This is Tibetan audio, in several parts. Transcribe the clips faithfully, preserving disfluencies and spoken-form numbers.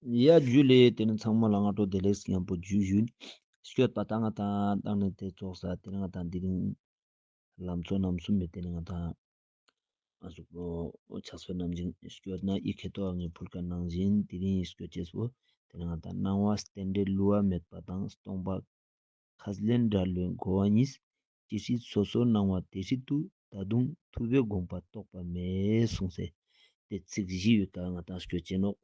ཡ་ཇུ་ལེ། དེ་ནི་ཚང་མ་ལ་སྔ་དྲོ་བདེ་ལེགས་ཉམ་པོ་ཇུ་ཞུ། སྐྱོད་པ་ད་ང་དང་བཏང་ནས་དེ་ཚོགས་ས་དེ་ནི་ང་དང་དེ་རིང་ལམ་གཙོ་རྣམ་གསུམ་མེད་དེ་ནི་ང་དང་ཨ་ཟུག་པོ་ཆགས་པའི་རྣམ་བཞིན་སྐྱོད་ན་ཨི་ཁེ་ཏོ་ཨ་ངས་ཕུལ་ཀ་ནང་བཞིན་དེ་རིང་སྐྱོད་ཅེས་པོ་དེ་ནི་ང་དང་སྣང་བ་རྟེན་འབྲེལ་བསླུ་བ་མེད་པ་དང་སྟོང་པ་ཁས་ལེན་འབྲེལ་བའི་གོ་བ་གཉིས། ཅི་སྲིད་སོ་སོར་སྣང་བ་དེ་སྲིད་དུ། ད་དུང་ཐུབ་པའི་དགོངས་པ་རྟོགས་པ་མེད་གསུངས་སེ། དེ་ཚིག་བཞི་ཡོད་ད་ང་དང་སྐྱོད་ཅེས་ནོག་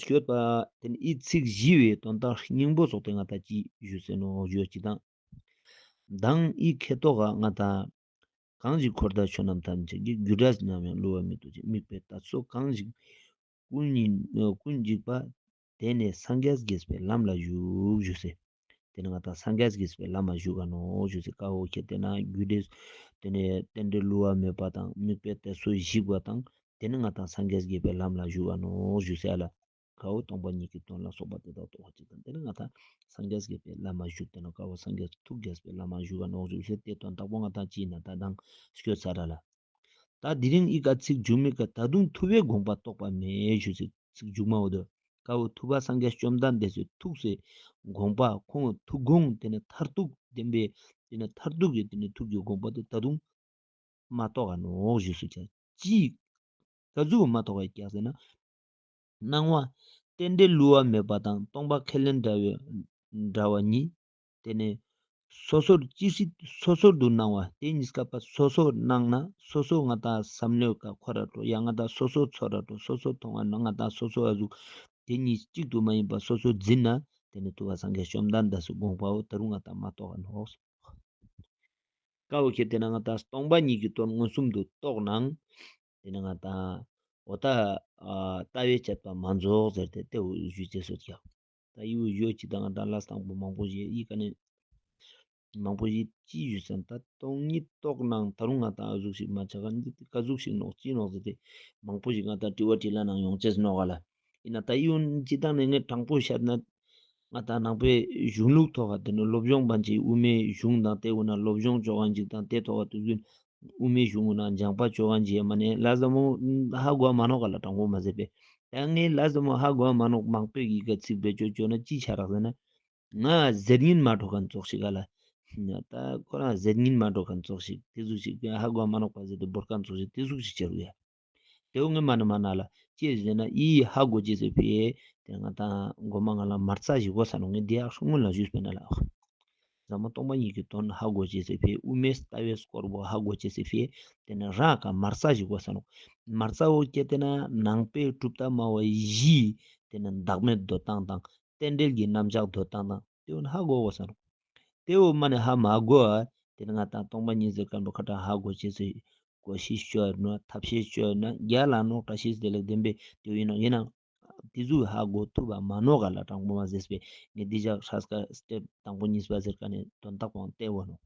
སྐྱོད་པ་དེ་ནི་ཨི་ཚིག་བཞི་བའི་དོན་དག་སྙིང་པོ་སོགས་དེ་ང་དང་ཅི་ཞུས་སེ་ནོག་ཞུ་ཅི་དང་། མདང་ཨི་ཁེ་ཏོག་ག་ང་དང་གང་ཞིག་འཁོར་འདས་ཆོས་རྣམས་ཐམས་ཅད་ཀྱི། རྒྱུ་འབྲས་ནམ་ཡང་བསླུ་བ་མེད་དོ་ཅན། དམིགས་པའི་གཏད་སོ་གང་ཞིག་ཀུན་ཉིད་ཀུན་འཇིག་པ། དེ་ནས་སངས་རྒྱས་དགྱེས་པའི་ལམ་ལ་ཞུགས་ཞུས་སེ། དེ་ནི་ང་དང་སངས་རྒྱས་དགྱེས་པའི་ལམ་ལ་ཞུགས་ག་ནོག་ཞུས་སེ། ཀ་བོ་ཁྱེད་དེ་ན་རྒྱུ་འབྲས་དེ་ནས་རྟེན་འབྲེལ་བསླུ་བ་མེད་པ་དང་དམིགས་པའི་གཏད་སོ་ཞིག་པ་དང་དེ་ནི་ང་དང་སངས་རྒྱས་དགྱེས་པའི་ལམ་ལ་ཞུགས་ག་ནོག་ཞུས་སེ་ཨ་ལ། ཀ་བོ་སྟོང་པ་ཉིད་ཀྱི་དོན་ལ་སོགས་པ་དེ་དག་རྟོགས་པ་ཅིག་དང་དེ་ནི་ང་དང་སངས་རྒྱས་དགྱེས་པའི་ལམ་ལ་ཞུགས་དེ་ནི་ཀ་བོ་སངས་རྒྱས་ཐུགས་དགྱེས་པའི་ལམ་ལ་ཞུགས་ག་ནོག་ཞུས་སེ། དེ་དོན་དག་པོ་ང་དང་ཅི་ཡིན་ན་ད་དང་སྐྱོད་ཚར་ལ། ད་དེ་རིང་ཨི་ཀ་ཚིག་མཇུག་མའི་ཀ་ད་དུང་ཐུབ་པའི་དགོངས་པ་རྟོགས་པ་མེད་ཞུས་སེ་ཚིག་མཇུག་མ་འོ་དོ། ཀ་བོ་ཐུབ་པ་སངས་རྒྱས་བཅོམ་ལྡན་འདས་སུ་ཐུགས་སེ་དགོངས་པ་ཁོང་ཐུགས་དགོངས་དེ་ནི་མཐར་ཐུག་བདེན་པའི་དེ་ནི་མཐར་ཐུག་གི་དེ་ནི་ཐུགས་ཀྱི་དགོངས་པ་དེ་ད་དུང་མ་རྟོགས་ག་ནོག་ཞུས་སུ་ཀྱང་ཅི་ག་ཟུག་མ་རྟོགས་ག་ཀྱག་ཟེར་ན། སྣང་བ་རྟེན་འབྲེལ་བསླུ་བ་མེད་པ་དང་སྟོང་པ་ཁས་ལེན་འདྲ་བའི་འདྲ་བ་གཉིས། དེ་ནས་སོ་སོར་ཅི་སྲིད་སོ་སོར་དུ་སྣང་བ་དེ་གཉིས་ཀ་པ་སོ་སོར་སྣང་ན་སོ་སོ་ང་དང་བསམ་བློའི་ཀ་འཁོར་ར་འགྲོ་ཡང་ང་དང་སོ་སོ་ཚོར་ར་འགྲོ་སོ་སོ་མཐོང་བ་ན་ང་དང་སོ་སོ་ཨ་ཟུག་དེ་གཉིས་གཅིག་ཏུ་མ་ཡིན་པ་སོ་སོ་འཛིན་ན་དེ་ནི་ཐུབ་པ་སངས་རྒྱས་བཅོམ་ལྡན་འདས་སུ་དགོངས་པའོ་ད་རུང་ང་དང་མ་རྟོགས་ནོག་ཀ་བོ་ཁྱེད་དེ་ན་ང་དང་སྟོང་པ་ཉིད་ཀྱི་དོན་མངོན་སུམ་དུ་རྟོགས་ནའང་དེ་ནི་ང་དང་འོ་ད་ལྟ་བའི་དཔྱད་པ་མ་རྫོགས་ཟེར་ཏེ་དེ་འོ་ཞུ་ཅེས་སོ་ཀྱག་ད་ཡི་བོ་ཡོད་ཅི་དང་ད་ལ་སྟངས་པོ་མང་པོ་ཞིག་ཡི་ཀ་ནས་མང་པོ་ཞིག་ཅི་ཞུ་ཟེར་ན་ད་སྟོང་ཉིད་རྟོགས་ནའང་ད་རུང་ང་དང་ཨ་ཟུག་ཞིག་མ་ཆགས་ཀ་འདི་ག་ཟུག་ཞིག་ནོག་ཅི་ནོག་ཟེར་ཏེ་མང་པོ་ཞིག་ང་དང་དྲི་བ་དྲིས་ལན་ནང་ཡོང་ཅེས་ནོག་ག་ལ། ཡིན་ན་ད་ཡི་བོ་ཅི་དང་ནས་ངས་དྲང་པོ་བཤད་ན་ང་དང་ནང་པའི་གཞུང་ལུགས་ཐོག་ག་དེ་ནི་སློབ་སྦྱོང་བན་ཅིག་དབུ་མའི་གཞུང་དང་དེ་འོ་ན་སློབ་སྦྱོང་ཅོ་ག་འཇིག་དང་དེ་ཐོག་ག་དུས་རྒྱུན་དབུ་མའི་གཞུང་འོ་ན་སྦྱངས་པ་ཅོ་ག་འཇིག་མ་ནས་ལ་ཟ་མོ་ཧ་གོ་མ་ནོག་ག་ལ་དྲང་པོ་མ་ཟེར་པས། ད་ངས་ལ་ཟ་མོ་ཧ་གོ་མ་ནོག་མང་པོས་ཡི་ག་ཚིག་བེད་སྤྱོད་ཅོ་ན་ཅི་ཆ་རག་ཟེར་ན། ང་ཟེར་ཉིན་མ་འགྲོ་མཁན་ཙོགས་ཤིག་ག་ལ། ད་ཁོ་རང་ཟེར་ཉིན་མ་འགྲོ་མཁན་ཙོགས་ཤིག་དེ་ཟུག་ཤིག་ཧ་གོ་མ་ནོག་པ་ཟེར་ཏེ་བོར་མཁན་ཙོགས་ཤིག་དེ་ཟུག་ཤིག་ཆེ་རུ་ཡ། དེ་བོ་ངས་མ་ན་མ་ན་ལ་ཅི་ཟེར་ན་ཡི་ཧ་གོ་ཅེས་ཟེར་ཕི། དེ་ང་དང་མགོ་མ་ང་ལ་མར་ཚ་ཞིག་གོ་ས་ནོག་ངས་དེ་ཡག་ཤོ་སྔོན་ལ་ཞུས་པས་ན་ལ། ཟ་མ་སྟོང་པ་ཉིད་ཀྱི་དོན་ཧ་གོ་ཅེས་ཟེར་ཕི་དབུ་མའི་ལྟ་བའི་སྐོར་བོ་ཧ་གོ་ཅེས་ཟེར་ཕི། དེ་ནི་རང་ག་མར་ཚ་ཞིག་གོ་ས་ནོག་མར་ཚ་བོ་སྐྱེ་དེ་ན་ནང་པའི་གྲུབ་མཐའ་སྨྲ་བ་བཞིའི་དེ་ནི་བདག་མེད་འདོད་སྟངས་དང་རྟེན་འབྲེལ་གྱི་རྣམ་གཞག་འདོད་སྟངས་དང་དེ་བོ་ནི་ཧ་གོ་གོ་ས་ནོག་དེ་བོ་མ་ནི་ཧ་མ་གོ་ཨ། དེ་ནི་ང་དང་སྟོང་པ་ཉིད་ཟེར་མཁན་པོ་ཁ་གྲངས་ཧ་གོ་ཅེས་ཟེར་གོ་ཤེས་ཤོད་ན་ཐབས་ཤེས་ཤོད་ན་རྒྱ་ལ་ནོག་བཀྲ་ཤིས་བདེ་ལེགས་ལྡན་པའི་དེ་བོ་ཡིན་ནོག་ཡིན་ནའང་དེ་ཟུག་ཧ་གོ་ཐུབ་པ་མ་ནོག་ག་ལ་དྲང་པོ་མ་ཟེར་པས་ངས་འདི་ཞག་ཧྲ་སྐ་སྟེ་དང་པོ་གཉིས་པ་ཟེར་མཁན་ནི་དོན་དག་པོའང་བལྟས་བོ་ནོག་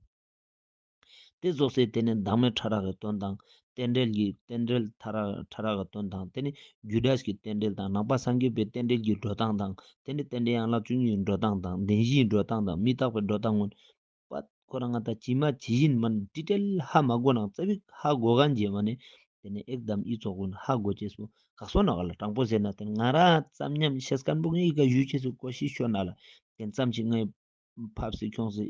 དེ་རྫོགས་སའི་དེ་ནི་བདག་མེད་ཕྲ་རགས་ཀྱི་དོན་དང་རྟེན་འབྲེལ་གྱི་རྟེན་འབྲེལ་ཕྲ་རགས་ཕྲ་རགས་ཀྱི་དོན་དང་དེ་ནི་རྒྱུ་འབྲས་ཀྱི་རྟེན་འབྲེལ་དང་ནང་པ་སངས་རྒྱས་པའི་རྟེན་འབྲེལ་གྱི་འགྲོ་སྟངས་དང་དེ་ནི་རྟེན་འབྲེལ་ཡན་ལག་བཅུ་གཉིས་འགྲོ་སྟངས་དང་བདེན་བཞིའི་འགྲོ་སྟངས་དང་མི་རྟག་པའི་འགྲོ་སྟངས་ཀུན་པ་ཁོ་རང་ང་དང་ཇི་མ་ཇི་བཞིན་མ་ནི་ཌི་ཊེལ་ཧ་མ་གོ་ནའང་རྩ་བིག་ཧ་གོ་མཁན་རྗེས་མ་ནི་དེ་ནི་ཨེག་དམ་ཨི་ཚོགས་ཀུན་ཧ་གོ་ཅེས་སུ་ག་སོ་ན་ག་ལ་དྲང་པོ་ཟེར་ན་དེ་ང་རང་ཙམ་ཉམས་ཤེས་མཁན་པོ་ངའི་ཡི་ག་ཞུ་ཅེས་སུ་གོ་ཤེས་ཤོད་ན་ལ་དེ་ཙམ་ཞིག་ངའི་ཕབ་སི་ཁྱོངས་སི་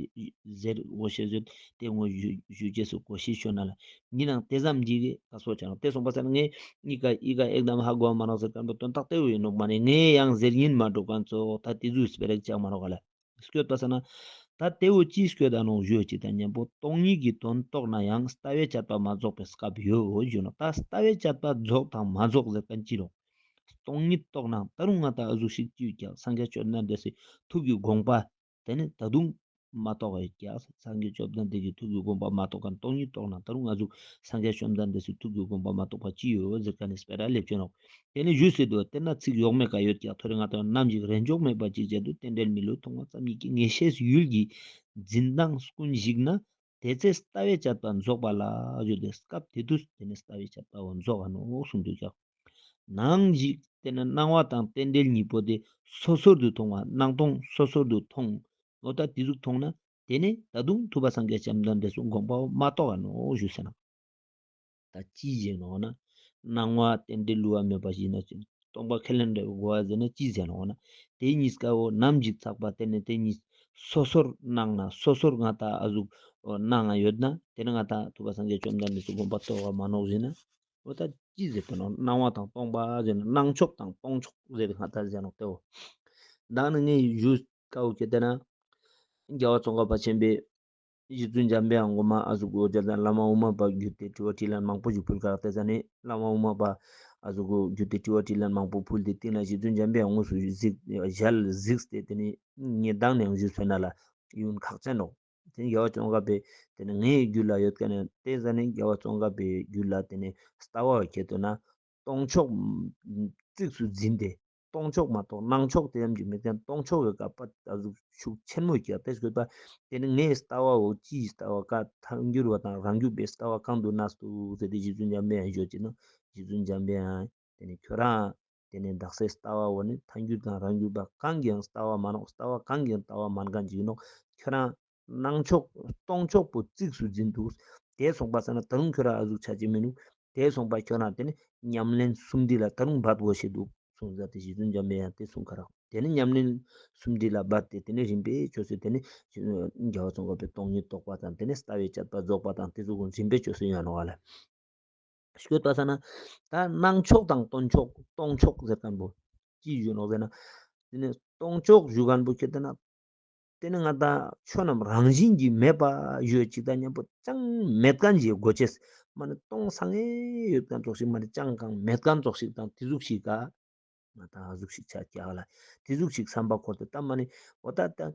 ཟེར་འོ་ཤེས་ཟེར་དེ་ངོ་ཞུ་ཞུ་རྗེས་སུ་གོ་ཤེས་ཤོད་ན་ལ། ཡིན་ནའང་དེ་ཙམ་གྱིས་ག་སོ་ཆ་ནོག་དེ་སོང་པ་ས་ན་ངས་ཨི་ཀ་ཨི་ཀ་ཨེག་དམ་ཧ་གོ་མ་ནོག་ཟེར་མཁན་པོ་དོན་དག་དེ་བོ་ཡིན་ནོག་མ་ནི་ངས་ཡང་ཟེར་ཉིན་མ་འགྲོ་མཁན་ཚོ་ད་དེ་ཚོའི་སྤེ་ར་ཅག་མ་ནོག་ག་ལ། སྐྱོད་པ་ས་ན་ད་དེ་བོ་ཅིའི་སྐྱོད་ད་ནོག་ཞུ་ཅི་ད་མཉམ་པོ་སྟོང་ཉིད་ཀྱི་དོན་རྟོགས་ན་ཡང་ལྟ་བའི་དཔྱད་པ་མ་རྫོགས་པའི་སྐབས་ཡོད་འོ་ཞུ་ནོག་ད་ལྟ་བའི་དཔྱད་པ་རྫོགས་དང་མ་རྫོགས་ཟེར་མཁན་ཅི་རོག་སྟོང་ཉིད་རྟོགས་ན་ད་རུང་ང་ད་ཨ་ཟུག་ཤིག་ཅིའི་ཀྱང་སངས་རྒྱས་བཅོམ་ལྡན་འདས་སི་ཐུགས་ཀྱི་དགོངས་པ། དེ་ནི་ད་དུང་མ་རྟོགས་པའི་ཀྱང་སངས་རྒྱས་བཅོམ་ལྡན་འདས་ཀྱི་ཐུགས་ཀྱི་དགོངས་པ་མ་རྟོགས་མཁན་སྟོང་ཉིད་རྟོགས་ན་ད་རུང་ང་ཚོ་སངས་རྒྱས་བཅོམ་ལྡན་འདས་སི་ཐུགས་ཀྱི་དགོངས་པ་མ་རྟོགས་པ་ཅི་ཡོད་ཟེར་མཁན་ནི་སྤེ་ར་ལེབ་ཅེ་ནོག་དེ་ནི་ཞུས་ཟེར་དུས་དེ་ན་ཚིག་ཡོག་མེད་ཀ་ཡོད་ཀྱང་ཐོ་རེ་ང་དང་ནམ་ཞིག་རེས་འཇོག་མེད་པ་ཅིག་བྱས་དུས་རྟེན་འབྲེལ་མི་བསླུ་མཐོང་བ་ཙམ་ཉིད་ཀྱི་ངེས་ཤེས་ཡུལ་གྱི་འཛིན་སྟངས་ཀུན་ཞིག་ན་དེ་ཚེ་ལྟ་བའི་དཔྱད་པ་རྫོགས་པ་ལ་ཡོད་དེ་སྐབས་དེ་དུས་དེ་ནི་ལྟ་བའི་དཔྱད་པ་འོ་རྫོགས་པ་ནོག་གསུངས་དུས་ཀྱང་། ནང་ཞིག་དེ་ནི་སྣང་བ་དང་རྟེན་འབྲེལ་གཉིས་པོ་དེ་སོ་སོར་དུ་མཐོང་བ་སྣང་སྟོང་སོ་སོར་དུ་མཐོང་། འོ་ད་དེ་ཟུག་མཐོང་ན་དེ་ནི་ད་དུང་ཐུབ་པ་སངས་རྒྱས་བཅོམ་ལྡན་འདས་སུ་དགོངས་པའོ་མ་རྟོགས་པ་ནོག་ཞུ་ཟེར་ན། ད་ཅི་བྱེད་ནོག་ན། སྣང་བ་རྟེན་འབྲེལ་བསླུ་བ་མེད་པ་ཞིག་ཡིན་ན་ཅི། སྟོང་པ་ཁས་ལེན་འདྲ་བའི་གོ་བ་ཟེར་ན་ཅི་ཟེར་ནོ་ན། དེ་གཉིས་ཀ་བོ་ནམ་ཞིག་ཚགས་པ་དེ་ནས་དེ་གཉིས་སོ་སོར་སྣང་ན་སོ་སོར་ང་ད་ཨ་ཟུག་སྣང་ང་ཡོད་ན་དེ་ནི་ང་ད་ཐུབ་པ་སངས་རྒྱས་བཅོམ་ལྡན་འདས་སུ་དགོངས་པ་རྟོགས་པ་མ་ནོག་ཟེར་ན། འོ་ད་ཅི་ཟེར་དེ་ནོ། སྣང་བ་དང་སྟོང་པ་ཟེར་ན་སྣང་ཕྱོགས་དང་སྟོང་ཕྱོགས་ཟེར་ང་ད་ཟེར་ནོག་དེ་བོ། ད་ནི་ངས་ཞུ་དཀའ་བོ་ཁྱེད་དེ་ན། རྒྱལ་བ་ཙོང་ཁ་པ་ཆེན་པོས། རྗེ་བཙུན་འཇམ་པའི་དབྱངས་མགོ་མ་ཨ་ཟུག་གོ་རྒྱ་དང་བླ་མ་དབུ་མ་པ་བརྒྱུད་དེ་དྲི་བ་དྲིས་ལན་མང་པོ་ཞིག་ཕུལ་ཁག་དེ་ཟ་ནས་བླ་མ་དབུ་མ་པ་ཨ་ཟུག་གོ་བརྒྱུད་དེ་དྲི་བ་དྲིས་ལན་མང་པོ་ཕུལ་དེ་སྟེང་ན་རྗེ་བཙུན་འཇམ་པའི་དབྱངས་དངོས་སུ་གཟིགས་ཞལ་གཟིགས་ཏེ་དེ་ནས་ངས་མདང་ནས་ཡང་ཞུས་ཟེར་ན་ལ་ཡུན་ཁག་ཅན་ནོག་དེ་རྒྱལ་བ་ཙོང་ཁ་པའི་དེ་ནས་ངའི་རྒྱུད་ལ་ཡོད་མཁན་ནི་དེ་ཟ་ནས་རྒྱལ་བ་ཙོང་ཁ་པའི་རྒྱུད་ལ་དེ་ནས་ལྟ་བ་ཁྱེད་དོ་ན་སྟོང་ཕྱོགས་གཙིགས་སུ་འཛིན་ཏེ། སྟོང་ཕྱོགས་མ་གཏོགས་སྣང་ཕྱོགས་དེ་ཙམ་གྱི་མེད་མཁན་སྟོང་ཕྱོགས་ཀྱི་བཀའ་པ་ད་གཟུགས་ཤུགས་ཆེན་མོ་རྒྱག་སྟེ་ཞུས་པ། དེ་ནི་ངའི་ལྟ་བའོ་ཅིའི་ལྟ་བ་བཀའ་ཐལ་འགྱུར་བ་དང་རང་རྒྱུད་པའི་ལྟ་བ་གང་དུ་གནས་འདུག་ཟེར་ཏེ་རྗེ་བཙུན་འཇམ་པའི་དབྱངས་ཞུས་ཅི་ན། རྗེ་བཙུན་འཇམ་པའི་དབྱངས་དེ་ནི་ཁྱོད་རང་དེ་ནི་བདག་སའི་ལྟ་བའོ་ནི་ཐལ་འགྱུར་དང་རང་རྒྱུད་པ་གང་གིས་ཡང་ལྟ་བ་མ་ནོག་ལྟ་བ་གང་གིས་ཡང་ལྟ་བ་མ་མཁན་ཅིག་ནོག་ཁྱོད་རང་སྣང་ཕྱོགས་སྟོང་ཕྱོགས་པོ་གཙིགས་སུ་འཛིན་འདུག་དེ་སོང་པ་ས་ན་ད་རུང་ཁྱོད་རང་ཨ་གཟུགས་ཆ་ཅི་མི་ནུག་དེ་སོང་པ་ཁྱོད་རང་དེ་ནི་ཉམས་ལེན་གསུམ་འདི་ལ་ད་རུང་འབད་དགོས་ཤེས་འདུག་གསུངས་ཟ་དེ་རྗེ་བཙུན་འཇམ་པའི་དབྱངས་དེ་གསུངས་ཁ་རག་དེ་ནི་ཉམས་ལེན་གསུམ་འདི་ལ་འབད་དེ་དེ་ནི་རིམ་པས་ཆོས་སུ་དེ་ནི་རྒྱལ་བ་ཙོང་ཁ་པའི་སྟོང་ཉིད་རྟོགས་པ་དང་དེ་ནི་ལྟ་བའི་དཔྱད་པ་རྫོགས་པ་དང་དེ་ཚོ་ཀུན་རིམ་པས་ཆོས་སུ་ཡོང་ནོ་བ་ལ། ཤོད་པ་ས་ན། ད་སྣང་ཕྱོགས་དང་སྟོང་ཕྱོགས་སྟོང་ཕྱོགས་ཟེར་མཁན་པོ། ཅི་ཞུ་ནོག་ཟེར་ན། དེ་ནི་སྟོང་ཕྱོགས་ཞུ་མཁན་པོ་ཁྱེད་དེ་ན། དེ་ནི་ང་ད་ཆོས་རྣམས་རང་བཞིན་གྱིས་མེད་པ་ཡོད་ཅིག་ད་མཉམ་པོ་ཅང་མེད་མཁན་ཞིག་དགོས་ཅེས། མ་ནི་སྟོང་སང་ངེ་ཡོད་མཁན་ཙོགས་ཤིག་མ་ནི་ཅང་གང་མེད་མཁན་ཙོགས་ཤིག་དང་དེ་ཟུག་ཤིག་ག་ང་ད་ཨ་ཟུག་ཤིག་ཆ་རྒྱག་ལ། དེ་ཟུག་ཤིག་བསམ་པ་འཁོར་ཏེ་ད་མ་ནི་འོ་ད་ད།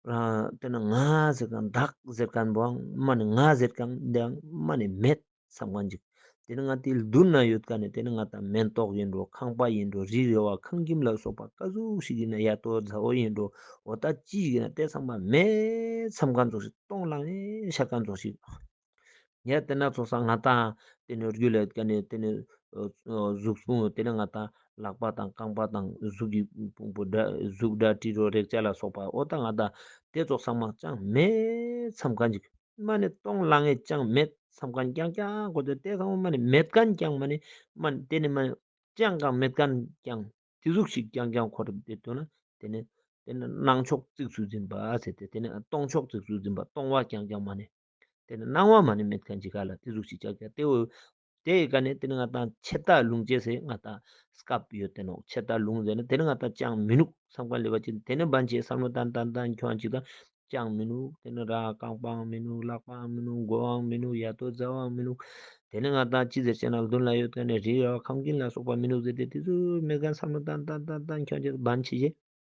རང་དེ་ནི་ང་ཟེར་མཁན་བདག་ཟེར་མཁན་པོའང་མ་ནི་ང་ཟེར་མཁན་དེའང་མ་ནི་མེད་བསམ་མཁན་ཅིག་དེ་ནི་ང་དེ་མདུན་ན་ཡོད་མཁན་ནི་དེ་ནི་ང་ད་མེན་ཏོག་ཡིན་འགྲོ། ཁང་པ་ཡིན་འགྲོ། རི་རེ་བ་ཁང་ཁྱིམ་ལ་སོགས་པ་ག་ཟུག་ཤིག་ཡིན་ན་ཡ་ཏོ་མཛའ་བོ་ཡིན་འགྲོ། འོ་ད་ཅི་ཞིག་ཡིན་ན་དེ་ཚང་མ་མེད་བསམ་མཁན་ཙོགས་ཤིག་སྟོང་ལང་ངེ་ཤར་མཁན་ཙོགས་ཤིག་ཡ་དེ་ན་ཚོགས་ས་ང་དང་དེ་ནི་རྒྱུ་ལ་ཡོད་མཁན་ནི་དེ་ནི་གཟུགས་ཕུང་དེ་ནི་ང་དང་ལག་པ་དང་རྐང་པ་དང་གཟུགས་ཀྱི་ཕུང་པོ་འདྲ་གཟུགས་འདྲ་དྲི་རོ་རེག་བྱ་ལ་སོགས་པ་འོ་ད་ང་དང་དེ་ཚོགས་ཚང་མ་ཅང་མེད་བསམ་མཁན་ཅིག་མ་ནི་སྟོང་ལང་ངེ་ཅང་མེད་བསམ་མཁན་རྐྱང་རྐྱང་གོ་དེ་དེ་ཚང་མ་མ་ནི་མེད་མཁན་རྐྱང་མ་ནི་མ་ནི་དེ་ནི་མ་ནི་ཅང་གང་མེད་མཁན་རྐྱང་དེ་ཟུག་ཤིག་རྐྱང་རྐྱང་འཁོར་དེ་དོན་ན་དེ་ནི་དེ་ནི་སྣང་ཕྱོགས་གཙིགས་སུ་འཛིན་པ་ཟེར་ཏེ་དེ་ནི་སྟོང་ཕྱོགས་གཙིགས་སུ་འཛིན་པ་སྟོང་བ་རྐྱང་རྐྱང་མ་ནི། དེ་ནི་སྣང་བ་མ་ནི་མེད་མཁན་ཅིག་ག་ལ་དེ་ཟུག་ཅིག་ཅག་ཀྱང་དེ་འོ། དེ་ཡི་ག་ནས་དེ་ནི་ང་དང་ཆད་ལྟ་ལུང་བཅས་སེ་ང་དང་སྐབས་ཡོད་དེ་ནོག་ཆད་ལྟ་ལུང་ཟེར་ན་དེ་ནི་ང་དང་ཅང་མི་ནུག་བསམ་མཁན་ལེ་བ་ཅིག་དེ་ནི་བན་ཆེ་བསམ་བློ་བཏང་བཏང་བཏང་ཁྱོང་ཅིག་དང་ཅང་མི་ནུག་དེ་ནི་ར་རྐང་པའང་མི་ནུག་ལག་པའང་མི་ནུག་མགོའང་མི་ནུག་ཡ་ཏོ་ཛ་བའང་མི་ནུག་དེ་ནི་ང་དང་ཅི་ཟེར་ཅེ་ན་མདུན་ལ་ཡོད་མཁན་ནི་རི་ར་ཁང་ཁྱིམ་ལ་སོགས་པ་མི་ནུག་ཟེར་ཏེ་དེ་ཚོ་མེད་མཁན་བསམ་བློ་བཏང་བཏང་བཏང་བཏང་ཁྱོང་ཅིག་བན་ཆེ་ཞེ།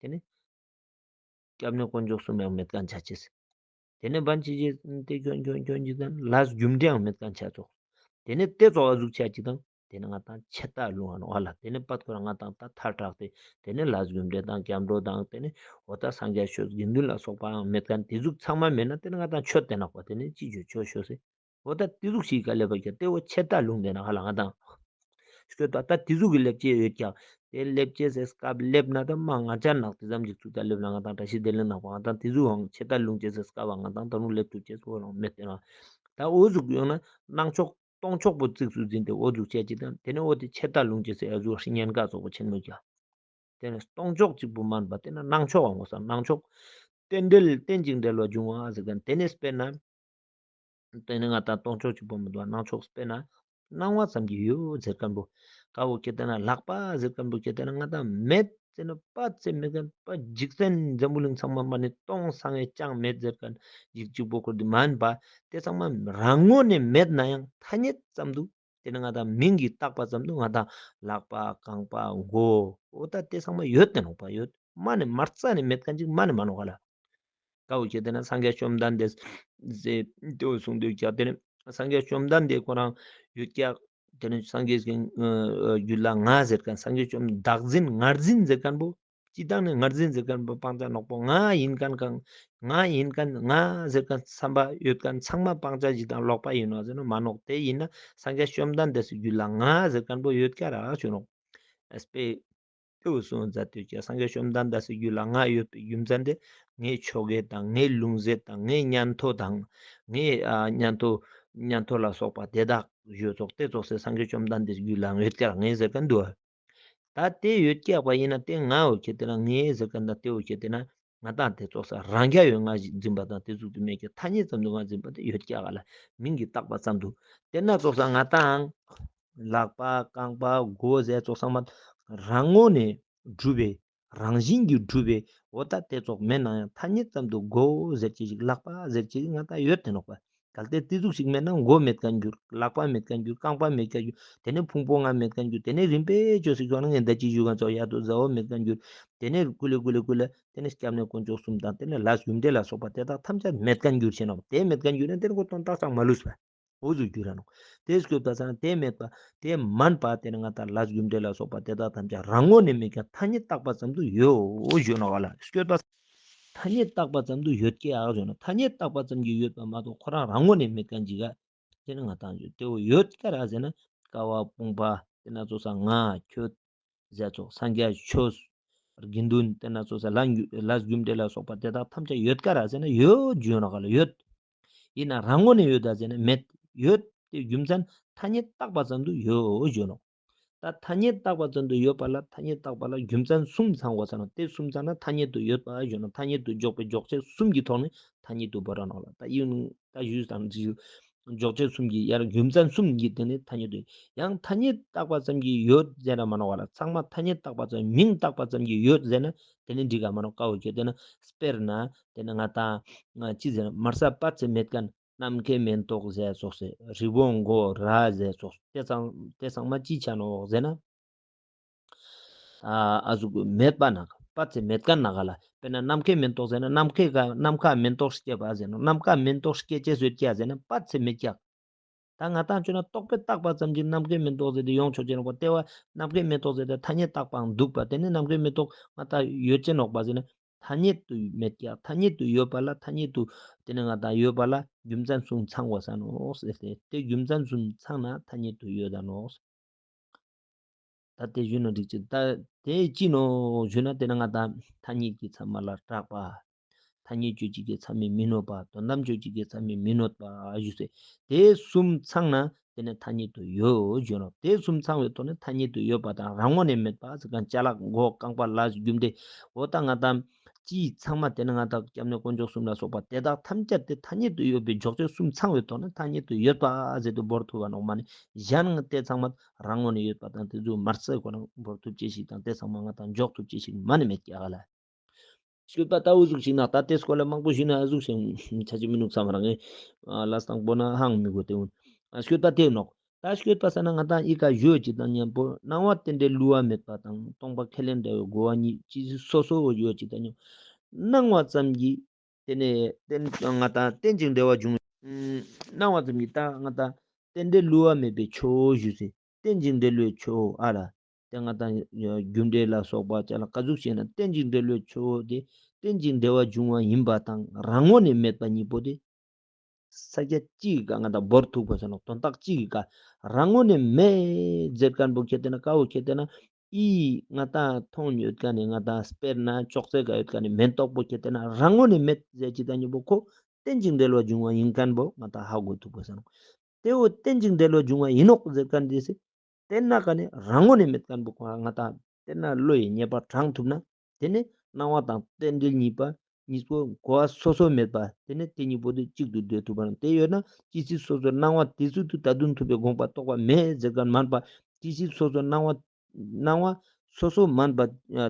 དེ་ནི། སྐྱབས་གནས་དཀོན་མཆོག་གསུམ་ཡང་མེད་མཁན་ཆ་ཅེས། དེ་ནས་བན་ཆེ་ཅེས་དེ་ཁྱོན་ཁྱོན་ཁྱོན་ཅིག་དང་ལས་རྒྱུ་འབྲས་ཡང་མེད་མཁན་ཆ་ཚོགས། དེ་ནས་དེ་ཚོགས་ཨ་ཟུག་ཆ་ཅིག་དང་དེ་ནས་ང་དང་ཆད་ལྟ་ལུང་ཨ་ནོ་ཨ་ལ་དེ་ནས་པད་ཁོ་རང་ང་དང་ད་ཐར་དྲག་སྟེ་དེ་ནས་ལས་རྒྱུ་འབྲས་དང་སྐྱབས་འགྲོ་དང་དེ་ནས་འོ་ད་སངས་རྒྱས་ཆོས་དགེ་འདུན་ལ་སོགས་པའང་མེད་མཁན་དེ་ཟུག་ཚང་མ་མེད་ན་དེ་ནས་ང་དང་ཆོས་དེ་ནག་པ་དེ་ནས་ཅི་བྱོས་ཆོས་ཤོད་སེ། འོ་ད་དེ་ཟུག་ཞིག་ག་ལེ་བ་ཀྱ་དེ་འོ་ཆད་ལྟ་ལུང་དེ་ན་ཧ་ལ་ང་དང་། སྐྱོད་ད་ད་དེ་ཟུག་གི་ལེབ་ཅེས་ཡོད་ཀྱ། དེ་ལེབ་ཅེས་སེ་སྐབས་ལེབ་ན་ད་མ་ང་ཅག་ནག་དེ་ཙམ་ཅིག་ཚུགས་ད་ལེབ་ན་ང་དང་བཀྲ་ཤིས་བདེ་ལེགས་ནག་པ་ང་དང་དེ་ཟུག་ཧང་ཆད་ལྟ་ལུང་ཅེས་སེ་སྐབས་བ་ང་དང་ད་རུང་ལེབ་ཐུབ་ཅེས་སོ་རང་མེད་དེ་ན། ད་འོ་ཟུག་ཡོང་ན་སྣང་ཕྱོགས་སྟོང་ཕྱོགས་པོ་གཙིགས་སུ་འཛིན་ཏེ་འོ་ཟུག་བྱས་ཅིག་དང་དེ་ནས་འོ་དེ་ཆད་ལྟ་ལུང་ཅེས་སེ་ཨ་ཟུག་ཧྲི་ཉན་ཀ་ཚོགས་པོ་ཆེན་མོ་ཀྱ། དེ་ནས་སྟོང་ཕྱོགས་གཅིག་པུ་མན་པ་དེ་ན་སྣང་ཕྱོགས་ཨང་གོ་ས་སྣང་ཕྱོགས། རྟེན་འབྲེལ་རྟེན་ཅིང་འབྲེལ་བར་འབྱུང་བ་ཟེར་གན་དེ་ནས་དཔེར་ན། དེ་ནི་ང་དང་སྟོང་ཕྱོགས་གཅིག་པུ་མི་འདུག་སྣང་ཕྱོགས་དཔེར་ན། སྣང་བ་ཙམ་གྱིས་ཡོད་ཟེར་མཁན་པོ། ཀ་བོ་ཁྱེད་དེ་ན་ལག་པ་ཟེར་མཁན་པོ་ཁྱེད་དེ་ན་ང་དང་མེད་ཟེར་ན་པ་ཙེ་མེད་མཁན་པ་འཇིག་རྟེན་འཛམ་བུ་གླིང་ཚང་མ་མ་ནི་སྟོང་སང་ངེ་ཅང་མེད་ཟེར་མཁན་ཡིག་གཅིག་པོ་ཁོར་དུ་མན་པ་དེ་ཚང་མ་རང་ངོས་ནས་མེད་ན་ཡང་ཐ་སྙད་ཙམ་དུ་དེ་ནི་ང་དང་མིང་གིས་བཏགས་པ་ཙམ་དུ་ང་དང་ལག་པ་རྐང་པ་མགོ་འོ་ད་དེ་ཚང་མ་ཡོད་དེ་ནོག་པ་ཡོད་མ་ནི་མ་རྩ་ནས་མེད་མཁན་ཅིག་མ་ནི་མ་ནོག་ག་ལ། ཀ་བོ་ཁྱེད་དེ་ན་སངས་རྒྱས་བཅོམ་ལྡན་འདས་ཟེར་དེ་བོ་གསུངས་འདུག་ཀྱ་དེ་ནི་སངས་རྒྱས་བཅོམ་ལྡན་འདས་ཁོ་རང་ཡོད་ཀྱ་དེ་ནི་སངས་རྒྱས་ཀྱི་རྒྱུད་ལ་ང་ཟེར་མཁན་སངས་རྒྱས་བཅོམ་བདག་འཛིན་ངར་འཛིན་ཟེར་མཁན་པོ་སྤྱི་བཏང་ནས་ངར་འཛིན་ཟེར་མཁན་པོ་སྤང་བྱ་ནོག་པོ་ང་ཡིན་མཁན་གང་ང་ཡིན་མཁན་ང་ཟེར་མཁན་བསམ་པ་ཡོད་མཁན་ཚང་མ་སྤང་བྱ་ཞིག་དང་ལོག་པ་ཡིན་ནོ་ཟེར་ན་མ་ནོག་དེ་ཡིན་ན་སངས་རྒྱས་བཅོམ་ལྡན་འདས་སི་རྒྱུད་ལ་ང་ཟེར་མཁན་པོ་ཡོད་ཀྱ་ར་ཞུ་ནོག་ཨེ་སྤེ། དེ་བོ་གསུངས་མཛད་དུས་ཀྱང་སངས་རྒྱས་བཅོམ་ལྡན་འདས་སི་རྒྱུད་ལ་ང་ཡོད་པའི་རྒྱུ་མཚན་དེ་ངའི་ཆོ་ག་དང་ངའི་ལུང་ཟེར་དང་ངའི་ཉན་ཐོས་དང་ངའི་ཨ་ཉན་ཐོས་ཉན་ཐོས་ལ་སོགས་པ་དེ་དག་ ཡོད་ཙོགས་དེ་ཙོགས་སེ་སངས་རྒྱས་བཅོམ་ལྡན་འདས་རྒྱུད་ལ་ཡོད་ཀྱག་ངས་ཟེར་ག་འདུག་བ། ད་དེ་ཡོད་ཀྱག་པ་ཡིན་ན་དེ་ང་འོ་ཁྱེད་དེ་ན་ངས་ཟེར་ག་འདུག་དེ་འོ་ཁྱེད་དེ་ན་ང་དང་དེ་ཙོགས་ས་རང་རྒྱལ་ཡོད་ང་ཞིག་འཛིན་པ་དང་དེ་ཟུག་ཏུ་མེད་ཀྱི་ཐ་སྙད་ཙམ་དུ་ང་འཛིན་པ་དེ་ཡོད་ཀྱག་ག་ལ་མིང་གིས་བཏགས་པ་ཙམ་དུ་དེ་ན་ཙོགས་ས་ང་དང་ལག་པ་རྐང་པ་མགོ་ཟེར་ཙོགས་ས་མ་རང་ངོས་ནས་གྲུབ་པའི་རང་བཞིན་གྱིས་གྲུབ་པའི་འོ་ད་དེ་ཙོགས་མེད་ན་ཡང་ཐ་སྙད་ཙམ་དུ་མགོ་ཟེར་གྱི་ཞིག་ལག་པ་ཟེར་གྱི་ཞིག་ང་དང་ཡོད་དེ་ནོག་པ། གལ་ཏེ་དེ་ཟུག་ཞིག་མེད་ན་མགོ་མེད་མཁན་འགྱུར། ལག་པ་མེད་མཁན་འགྱུར། རྐང་པ་མེད་མཁན་འགྱུར། དེ་ནས་ཕུང་པོ་ལྔ་མེད་མཁན་འགྱུར། དེ་ནས་རིམ་པས་བཅོས་སུ་བྱུང་ན་ངས་ད་ཅི་ཞུ་མཁན་ཚོ་ཡ་དོ་ཟ་འོ་མེད་མཁན་འགྱུར། དེ་ནས་ཀུ་ལེ་ཀུ་ལེ་ཀུ་ལེ་དེ་ནས་སྐྱབས་གནས་དཀོན་མཆོག་གསུམ་དང་དེ་ནས་ལས་རྒྱུ་འབྲས་ལ་སོགས་པ་དེ་དག་ཐམས་ཅད་མེད་མཁན་འགྱུར་ཞེ་ན་དེ་མེད་མཁན་འགྱུར་ན་དེ་ནས་ཁོ་དོན་དག་ཚང་མ་ལུས་པ། འོ་ཟུག་འགྱུར་ར་ནོག་དེ་སྐྱོབ་པ་ས་ན་དེ་མེད་པ་དེ་མན་པ་དེ་ནས་ང་དང་ལས་རྒྱུ་འབྲས་ལ་སོགས་པ་དེ་དག་ཐམས་ཅད་རང་ངོས་ནས་མེད་མཁན་ཐ་སྙད་བཏགས་པ་ཙམ་དུ་ཡོད་ཞུ་ནོག་ག་ལ་སྐྱོབ་པ། ཐ་སྙད་བཏགས་པ་ཙམ་དུ་ཡོད་ཀྱི་ཨ་ཟེར་ན་ཐ་སྙད་བཏགས་པ་ཙམ་གྱིས་ཡོད་པ་མ་གཏོགས་ཁོ་རང་རང་ངོས་ནས་མེད་མཁན་ཅིག་ག་དེ་ནི་ང་དང་ཡོད་དེ་བོ་ཡོད་ཀ་ར་ཟེར་ན་ཀ་བ་སྤུངས་པ་དེ་ན་ཚོ་ས་ང་ཁྱོད་ཟེར་ཚོགས་སངས་རྒྱས་ཆོས་དགེ་འདུན་དེ་ན་ཚོ་ས་ལ་ལས་རྒྱུ་འབྲས་ལ་སོགས་པ་དེ་དག་ཐམས་ཅད་ཡོད་ཀ་ར་ཟེར་ན་ཡོད་ཞུ་ནོག་ག་ལ་ཡོད། ཡིན་ན་རང་ངོས་ནས་ཡོད་ད་ཟེར་ན་མེད། ཡོད་དེ་རྒྱུ་མཚན་ཐ་སྙད་བཏགས་པ་ཙམ་དུ་ཡོད་ཞུ་ནོག་ད་ཐ་སྙད་བཏགས་པ་ཙམ་དུ་ཡོད་པ་ལ་ཐ་སྙད་བཏགས་པ་ལ་རྒྱུ་མཚན་གསུམ་ཚང་དགོས་ས་ནོག་དེ་གསུམ་ཚང་ན་ཐ་སྙད་དུ་ཡོད་པ་ཞུ་ནོག་ཐ་སྙད་དུ་འཇོག་པའི་འཇོག་བྱེད་གསུམ་གྱི་ཐོག་ནས་ཐ་སྙད་དུ་བོར་ར་ནོག་ལ་ད་ཡིན་ད་ཞུས་དང་ཞུ་འཇོག་བྱེད་གསུམ་གྱི་ཡར་རྒྱུ་མཚན་གསུམ་གྱི་སྟེང་ནས་ཐ་སྙད་དུ་ཡང་ཐ་སྙད་བཏགས་པ་ཙམ་གྱིས་ཡོད་ཟེར་ན་མ་ནོག་བ་ལ་ཚང་མ་ཐ་སྙད་བཏགས་པ་ཙམ་མིང་བཏགས་པ་ཙམ་གྱིས་ཡོད་ཟེར་ན་དེ་ནི་འགྲིག་ག་མ་ནོག་ཀ་བོ་ཁྱོད་དེ་ན་དཔེར་ན་དེ་ནི་ང་དང་ཅི་ཟེར་ན་མར་ས་པ་ཚེ་མེད་མཁན། ནམ་མཁའི་མེ་ཏོག་ཟེར་ཙོགས་སེ་རི་བོ་མགོ་ར་ཟེར་ཙོགས་དེ་ཚང་དེ་ཚང་མ་ཅི་ཆ་ནོག་ཟེར་ན། ཨ་ཨ་ཟུག་མེད་པ་ན་པ་ཚེ་མེད་མཁན་ན་ག་ལ་དཔེར་ན་ནམ་མཁའི་མེ་ཏོག་ཟེར་ན་ནམ་མཁའི་ག་ནམ་མཁའ་མེ་ཏོག་སྐྱེས་པ་ཟེར་ན་ནམ་མཁའ་མེ་ཏོག་སྐྱེས་ཅེས་ཟེར་ཀྱ་ཟེར་ན་པ་ཚེ་མེད་ཀྱག་ད་ང་དང་ཁྱོད་ན་རྟོག་པས་བཏགས་པ་ཙམ་གྱིས་ནམ་མཁའི་མེ་ཏོག་ཟེར་ཏེ་ཡོང་ཆོག་ཅེ་ནོག་པ་ལྟེ་བ་ནམ་མཁའི་མེ་ཏོག་ཟེར་ཏེ་ཐ་སྙད་བཏགས་པའང་འདུག་པ་དེ་ནི་ནམ་མཁའི་མེ་ཏོག་ང་དང་ཡོད་ཅེ་ནོག་པ་ཟེར་ན། ཐ་སྙད་དུ་མེད་ཀྱང་ཐ་སྙད་དུ་ཡོད་པ་ལ་ཐ་སྙད་དུ་དེ་ནི་ང་དང་ཡོད་པ་ལ་རྒྱུ་མཚན་གསུམ་ཚང་དགོས་ས་ནོག་ཟེར་ཏེ་དེ་རྒྱུ་མཚན་གསུམ་ཚང་ན་ཐ་སྙད་དུ་ཡོད་ད་ནོག་ད་དེ་ཞུས་ན་འགྲིག་ཅིག་ད་དེ་ཅི་ནོག་ཞུས་ན་དེ་ནི་ང་དང་ཐ་སྙད་ཀྱི་ཚད་མ་ལ་གྲགས་པ། ཐ་སྙད་དཔྱོད་བྱེད་ཀྱི་ཚད་མས་མི་གནོད་པ། དོན་དམ་དཔྱོད་བྱེད་ཀྱི་ཚད་མས་མི་གནོད་པ་ཞུས་ཏེ། དེ་གསུམ་ཚང་ན་དེ་ནི་ཐ་སྙད་དུ་ཡོད་ཞུ་ནོག་དེ་གསུམ་ཚང་བའི་ཐོག་ནས་ཐ་སྙད་དུ་ཡོད་པ་དང་རང་ངོས་ནས་མེད་པ་ཟེར་མཁན་ཅ་ལག་མགོ་རྐང་པ་ལ་རྒྱུ་འབྲས་འོ་ད་ང་དང་ཅི་ཚང་མ་དེ་ནི་ང་དང་སྐྱབས་གནས་དཀོན་མཆོག་གསུམ་ལ་སོགས་པ་དེ་དག་ཐམས་ཅད་དེ་ཐ་སྙད་དུ་ཡོད་པའི་འཇོག་བྱེད་གསུམ་ཚང་བའི་ཐོག་ནས་ཐ་སྙད་དུ་ཡོད་པ་ཟེར་དུ་བོར་ཐུབ་པ་ནོག་མ་ནི་གཞན་དེ་ཚང་མ་རང་ངོས་ནས་ཡོད་པ་དང་དེ་ཚོ་མར་ཚེ་ཁོ་རང་བོར་ཐུབ་ཅེས་ཤིག་དང་དེ་ཚང་མ་ང་དང་འཇོག་ཐུབ་ཅེས་ཤིག་མ་ནི་མེད་ཀྱག་ལ། སྐྱོད་པ་ལྟ་བུ་ཟུག་ཞིག་ན་ད་ལྟའི་སྐོར་ལ་མང་པོ་ཞུས་ན་ཨ་ཟུག་ཞིག་ཆ་ཅི་མི་ནུག་བསམ་རང་ངས་ལ་སྟངས་པོ་ན་ཧང་མི་གོ་དེ་འུན། སྐྱོད་པ་དེ་ནོག་ད་སྐྱོད་པ་ས་ན་ང་དང་ཨི་ཀ་ཡོད་ཅིག་དང་མཉམ་པོ་སྣང་བ་རྟེན་འབྲེལ་བསླུ་བ་མེད་པ་དང་སྟོང་པ་ཁས་ལེན་འདྲ་བའི་གོ་བ་གཉིས་ཅི་སོ་སོ་ཡོད་ཅིག་དང་མཉམ་སྣང་བ་ཙམ་གྱིས་དེ་ནས་རྟེན་ང་དང་རྟེན་ཅིང་འབྲེལ་བ་འབྱུང་སྣང་བ་ཙམ་གྱིས་ད་ང་དང་རྟེན་འབྲེལ་བསླུ་བ་མེད་པའི་ཆོས་ཞུས་ཟེར། རྟེན་ཅིང་འབྲེལ་བའི་ཆོས་ཨ་ལ། དེ་ང་དང་རྒྱུ་འབྲས་ལ་སོགས་པ་ཅ་ལག་ག་ཟུག་བྱས་ན་རྟེན་ཅིང་འབྲེལ་བའི་ཆོས་དེ་རྟེན་ཅིང་འབྲེལ་བ་འབྱུང་བ་ཡིན་པ་དང་རང་ངོས་ནས་མེད་པ་གཉིས་པོ་དེ། ས་རྒྱ་གཅིག་གི་ཀ་ང་དང་བོར་ཐུག་པ་ཟེར་ནོག་དོན་དག་གཅིག་གི་ཀ་རང་ངོས་ནས་མེད་ཟེར་མཁན་པོ་ཁྱེད་དེ་ན་ཀ་བོ་ཁྱེད་དེ་ན་ཨི་ང་དང་མཐོང་ཡོད་མཁན་ནི་ང་དང་དཔེར་ན་ཅོག་ཙེ་ག་ཡོད་མཁན་ནི་མེན་ཏོག་པོ་ཁྱེད་དེ་ན་རང་ངོས་ནས་མེད་ཟེར་ཅིག་དང་གཉིས་པོ་ཁོ་རྟེན་ཅིང་འབྲེལ་བ་འབྱུང་བ་ཡིན་མཁན་པོ་ང་དང་ཧ་གོ་ཐུག་པ་ཟེར་ནོག་དེ་བོ་རྟེན་ཅིང་འབྲེལ་བར་འབྱུང་བ་ཡིན་ནོག་ཟེར་མཁན་དེ་སེ། དེ་ན་ག་ནས་རང་ངོས་ནས་མེད་མཁན་པོ་ཁོ་ང་དང་དེ་ན་བློ་ཡི་ཉེས་པ་དྲངས་ཐུབ་ན། དེ་ནས་སྣང་བ་དང་རྟེན་འབྲེལ་གཉིས་པ་གཉིས་པོ་གོ་བ་སོ་སོ་མེད་པ་དེ་ནས་དེ་གཉིས་པོ་དེ་གཅིག་ཏུ་སྡོད་ཐུབ་པ་ན་དེ་ཡོད་ན་ཅི་སྲིད་སོ་སོར་སྣང་བ་དེ་ཚུལ་དུ་ད་དུང་ཐུབ་པའི་དགོངས་པ་རྟོགས་པ་མེད་ཟེར་མཁན་མན་པ་ཅི་སྲིད་སོ་སོར་སྣང་བ་སྣང་བ་སོ་སོ་མན་པ་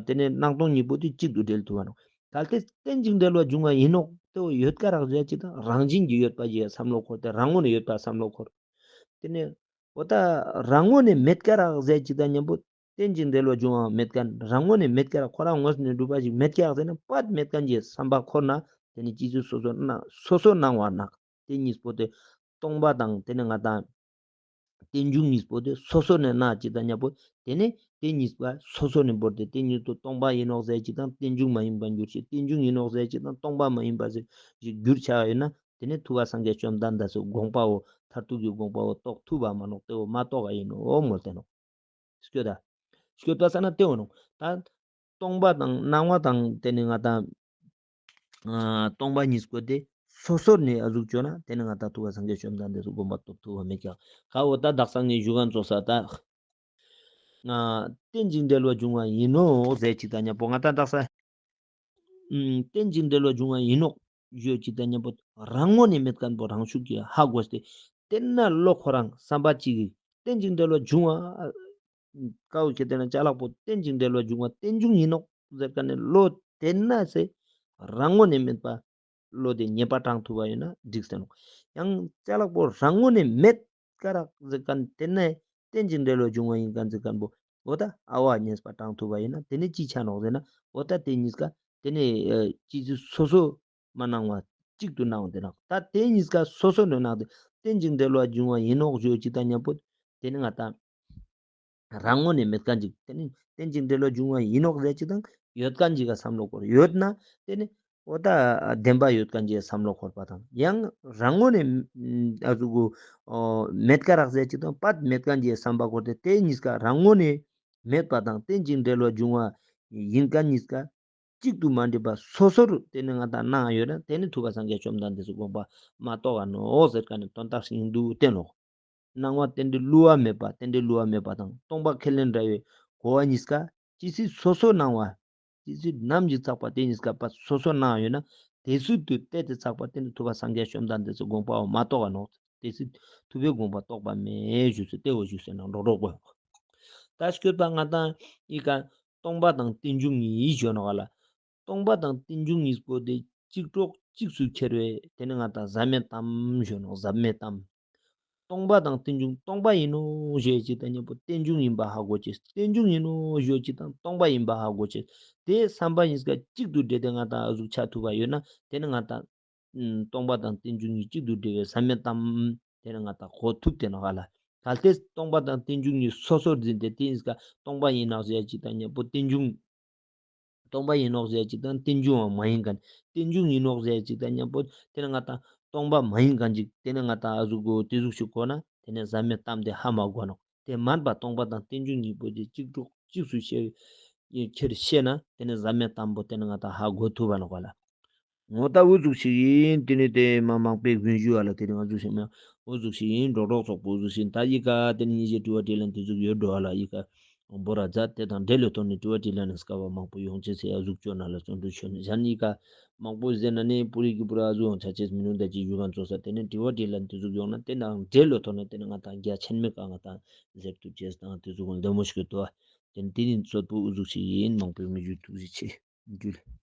དེ་ནས་སྣང་སྟོང་གཉིས་པོ་དེ་གཅིག་ཏུ་འབྲེལ་ཐུབ་པ་ན། གལ་ཏེ་རྟེན་ཅིང་འབྲེལ་བར་འབྱུང་བ་ཡིན་ནོག་དེ་བོ་ཡོད་ཀ་རག་ཟེར་ཅིག་དང་རང་བཞིན་གྱིས་ཡོད་པ་ཞིག་བསམ་བློ་འཁོར་ཏེ་རང་ངོས་ནས་ཡོད་པ་བསམ་བློ་འཁོར། དེ་ནས་འོ་ད་རང་ངོས་ནས་མེད་ཀ་རག་ཟེར་ཅིག་དང་མཉམ་པོ་རྟེན་ཅིང་འབྲེལ་བར་འབྱུང་བ་མེད་མཁན་རང་ངོས་ནས་མེད་ཀ་རག་ཁོ་རང་ངོས་ནས་གྲུབ་པ་ཞིག་མེད་ཀ་རག་ཟེར་ན་པད་མེད་མཁན་གྱི་བསམ་པ་འཁོར་ན་དེ་ནི་ཅི་སྲིད་སོ་སོ་སྣང་སོ་སོ་སྣང་བ་ནག་དེ་གཉིས་པོ་དེ་སྟོང་པ་དང་དེ་ནི་ང་དང་རྟེན་འབྱུང་གཉིས་པོ་དེ་སོ་སོ་ནས་སྣང་ཅིག་དང་མཉམ་པོ་དེ་ནི་དེ་གཉིས་པ་སོ་སོ་ནས་བོར་ཏེ་དེ་གཉིས་པོ་སྟོང་པ་ཡིན་ནོག་ཟེར་ཅིག་དང་རྟེན་འབྱུང་མ་ཡིན་པར་འགྱུར་ཞིང་རྟེན་འབྱུང་ཡིན་ནོག་ཟེར་ཅིག་དང་སྟོང་པ་མ་ཡིན་པ་ཟེར་ཞིག་འགྱུར་ཆ་ཡོད་ན། དེ་ནས་ཐུབ་པ་སངས་རྒྱས་བཅོམ་ལྡན་འདས་སུ་དགོངས་པའོ། མཐར་ཐུག་གི་དགོངས་པའོ་རྟོགས་ཐུབ་པ་མ་ནོག་དེ་བོ་མ་རྟོགས་པ་ཡིན་ནོ་མོལ་ཏེ་ནོག་སྐྱོད་ད། སྐྱོད་པ་ས་ན་དེ་བོ་ནོག་ད་སྟོང་པ་དང་སྣང་བ་དང་དེ་ནི་ང་དང་སྟོང་པ་གཉིས་པོ་དེ་ སོ་སོར་ནས་ཨ་ཟུག་བཅོས་ན་དེ་ནི་ང་ད་ཐུབ་པ་སངས་རྒྱས་བཅོམ་ལྡན་འདས་སུ་དགོངས་པ་རྟོགས་ཐུབ་པ་མེད་ཀྱང་། ཁ་འོ་ད་དག་ས་ངས་ཞུ་གན་ཚོ་ས་ད། རྟེན་ཅིང་འབྲེལ་བར་འབྱུང་བ་ཡིན་ནོ་ཟེར་ཅིག་དང་མཉམ་པོ་ང་ད་དག་ས། རྟེན་ཅིང་འབྲེལ་བར་འབྱུང་བ་ཡིན་ནོ་ཞུ་ཅིག་དང་མཉམ་པོ་རང་ངོས་ནས་མེད་མཁན་པོ་རང་ཤུགས་ཀྱིས་ཧ་གོ་སྟེ། དེ་ན་བློ་ཁོ་རང་བསམ་པ་གཅིག་གིས་རྟེན་ཅིང་འབྲེལ་བར་འབྱུང་བ། ཀའོ་ཁྱེད་དེ་ན་ཅ་ལག་པོ་རྟེན་ཅིང་འབྲེལ་བར་འབྱུང་བ་རྟེན་འབྱུང་ཡིན་ནོ་ཟེར་མཁན་ནི་བློ་དེ་ན་ཟེར་རང་ངོས་ནས་མེད་པ། བློ་དེ་ངེས་པ་དྲངས་ཐུབ་པ་ཡིན་ན་འགྲིག་ཟེར་ནོ། ཡང་ཅ་ལག་པོ་རང་ངོས་ནས་མེད་ཀ་རག་ཟེར་མཁན་དེ་ནས་རྟེན་ཅིང་འབྲེལ་བར་འབྱུང་བ་ཡིན་མཁན་ཟེར་མཁན་པོ་འོ་ད་ཨ་བ་ངེས་པ་དྲངས་ཐུབ་པ་ཡིན་ན་དེ་ནས་ཅི་ཆ་ནོག་ཟེར་ན་འོ་ད་དེ་གཉིས་ཀ་དེ་ནས་ཅི་ཅི་སོ་སོ་མ་སྣང་བ་གཅིག་ཏུ་སྣང་དེ་ནོག། ད་དེ་གཉིས་ཀ་སོ་སོ་ནས་སྣང་སྟེ་རྟེན་ཅིང་འབྲེལ་བར་འབྱུང་བ་ཡིན་ནོག་ཞུ་ཅིག་དང་མཉམ་པོ་དེ་ནི་ང་ད། རང་ངོས་ནས་མེད་མཁན་ཅིག་དེ་ནི་རྟེན་ཅིང་འབྲེལ་བར་འབྱུང་བ་ཡིན་ནོག་ཟེར་ཅིག་དང་ཡོད་མཁན་ཅིག་ག་བསམ་བློ་འཁོར་ཡོད་ན་དེ་ནི་འོ་ད་བདེན་པ་ཡོད་མཁན་ཅིག་བསམ་བློ་འཁོར་པ་དང་ཡང་རང་ངོས་ནས་ཨ་ཟུག་གུ་མེད་ཀ་རག་ཟེར་ཅིག་དང་པད་མེད་མཁན་ཅིག་བསམ་པ་འཁོར་ཏེ་དེ་གཉིས་ཀ་རང་ངོས་ནས་མེད་པ་དང་རྟེན་ཅིང་འབྲེལ་བར་འབྱུང་བ་ཡིན་མཁན་གཉིས་ཀ་གཅིག་ཏུ་མ་འདྲེས་པ་སོ་སོར་དེ་ནི་ང་ད་སྣང་ཡོད་ན་དེ་ནི་ཐུབ་པ་སངས་རྒྱས་བཅོམ་ལྡན་འདས་སུ་དགོངས་པ་མ་རྟོགས་ག་ནོ་ཟེར་མཁན་ནི་དོན་དག་ཞིག་འདུག་བསྟན་ལོ། སྣང་བ་རྟེན་འབྲེལ་བསླུ་བ་མེད་པ་རྟེན་འབྲེལ་བསླུ་བ་མེད་པ་དང་སྟོང་པ་ཁས་ལེན་འདྲ་བའི་གོ་བ་གཉིས་ཀ་ཇི་སྲིད་སོ་སོ་སྣང་བ། ཇི་སྲིད་ནམ་ཞིག་ཚགས་པ་དེ་གཉིས་ཀ་པ་སོ་སོ་སྣང་ཡོད་ན་དེ་སྲིད་དུ་གཏད་དེ་ཚགས་པ་དེ་ནི་ཐུབ་པ་སངས་རྒྱས་བཅོམ་ལྡན་འདས་སུ་དགོངས་པའོ་མ་རྟོགས་པ་ནོ། དེ་སྲིད་ཐུབ་པའི་དགོངས་པ་རྟོགས་པ་མེད་ཞུ་སྲིད་དེ་འོ་ཞུ་སྲིད་ན་འགྲོ་འགྲོ་དགོས། ད་སྐྱོད་པ་ང་དང་ཡི་ག་སྟོང་པ་དང་རྟེན་འབྱུང་གཉིས་ཞུ་ནོ་ག་ལ། སྟོང་པ་དང་རྟེན་འབྱུང་གཉིས་པོ་དེ་གཅིག་གྲོགས་གཅིག་སུ་ཁྱེར་བས་དེ་ནི་ང་དང་ཟབ་མོའི་གཏམ་ཞུ་ནོ་ཟབ་མོའི་གཏམ། སྟོང་པ་དང་རྟེན་འབྱུང་སྟོང་པ་ཡིན་ནོ་ཞེས་ཅིག་དང་མཉམ་པོ་རྟེན་འབྱུང་ཡིན་པ་ཧ་གོ་ཅེས་རྟེན་འབྱུང་ཡིན་ནོ་ཞེས་ཅིག་དང་སྟོང་པ་ཡིན་པ་ཧ་གོ་ཅེས་དེ་བསམ་པ་གཉིས་ཀ་གཅིག་ཏུ་འདྲེས་ཏེ་ང་དང་ཨ་ཟུག་ཆ་ཐུབ་པ་ཡོད་ན་དེ་ནི་ང་དང་སྟོང་པ་དང་རྟེན་འབྱུང་གཉིས་གཅིག་ཏུ་འདྲེས་པའི་ཟབ་མོའི་གཏམ་དེ་ནི་ང་དང་གོ་ཐུབ་དེ་ནོ་ག་ལ། གལ་ཏེ་སྟོང་པ་དང་རྟེན་འབྱུང་གཉིས་སོ་སོར་འཛིན་ཏེ་དེ་གཉིས་ཀ་སྟོང་པ་ཡིན་ནོ་ཞེས་ཅིག་དང་མཉམ་པོ་རྟེན་འབྱུང་སྟོང་པ་ཡིན་ནོ་ཟེར་ཅིག་དང་རྟེན་འབྱུང་བ་མ་ཡིན་མཁན། རྟེན་འབྱུང་ཡིན་ནོ་ཟེར་ཅིག་དང་མཉམ་པོ་དེ་ནི་ང་དང་སྟོང་པ་མ་ཡིན་མཁན་ཅིག་དེ་ནི་ང་དང་ཨ་ཟུག་གོ་དེ་ཟུག་ཞིག་གོ་ན་དེ་ནི་ཟབ་མོའི་གཏམ་དེ་ཧ་མ་གོ་ནོ། དེ་མན་པ་སྟོང་པ་དང་རྟེན་འབྱུང་གཉིས་པོ་དེ་གཅིག་གྲོགས་གཅིག་སུ་ཤེས་ཁྱེར་ཤེས་ན་དེ་ནི་ཟབ་མོའི་གཏམ་པོ་དེ་ནི་ང་དང་ཧ་གོ་ཐུབ་པ་ནོ་ག་ལ། ངོ་ད་འུ་ཟུག་ཞིག་ཡིན། དེ་ནི་དེ་མ་མང་པོའི་རྒྱུན་ཞུ་བ་ལ་དེ་ནི་ང་ཟུག་ཞིག་མ་འུ་ཟུག་ཞིག་ཡིན། འགྲོ་གྲོགས་ཚོགས་པོ་འུ་ཟུག་ཞིག་ད་ཡི་ག་དེ་ནི་ཉིན་ཞིག་དྲི་བ་དྲིས་ལན་དེ་ཟུག་ཡོད་འགྲོ་བ་ལ་ཡི་ག་འབོ་ར་མཛད་དེ་དང་འབྲེལ་ལོ་ཐོག་ནས་དྲི་བ་དྲིས་ལན་ནི་སྐབས་མང་པོ་ཡོང་ཅེས་ཟེར་ཡ་ཟུག་ཅོ་ན་ལ་བརྩོན་འགྲུས་ཆོད་ནས་གཞན་ཡི་ག་མང་པོ་ཟེར་ན་ནི་པུ་རི་གི་པུ་ར་ཨ་ཟུག་ཡང་ཆ་ཅེས་མི་ནུ་ད་ཅི་ཡུ་གང་ཚོ་ས་དེ་ནི་དྲི་བ་དྲིས་ལན་དེ་ཟུག་ཡོང་ན་དེ་དང་འབྲེལ་ལོ་ཐོག་ནས་དེ་ནི་ང་དང་རྒྱ་ཆེན་མི་ག་ང་དང་ཟེར་ཐུབ་ཅེས་དང་དེ་ཟུག་ལྡེ་མོ་ཞིག་གི་དོ་དེ་ནི་དེ་ནི་ཚོད་པོ་འུ་ཟུག་ཞིག་ཡིན། མང་པོའི་མི་རྒྱུད་ཐུགས་རྗེ་ཆེ། འཇུ་ལེ།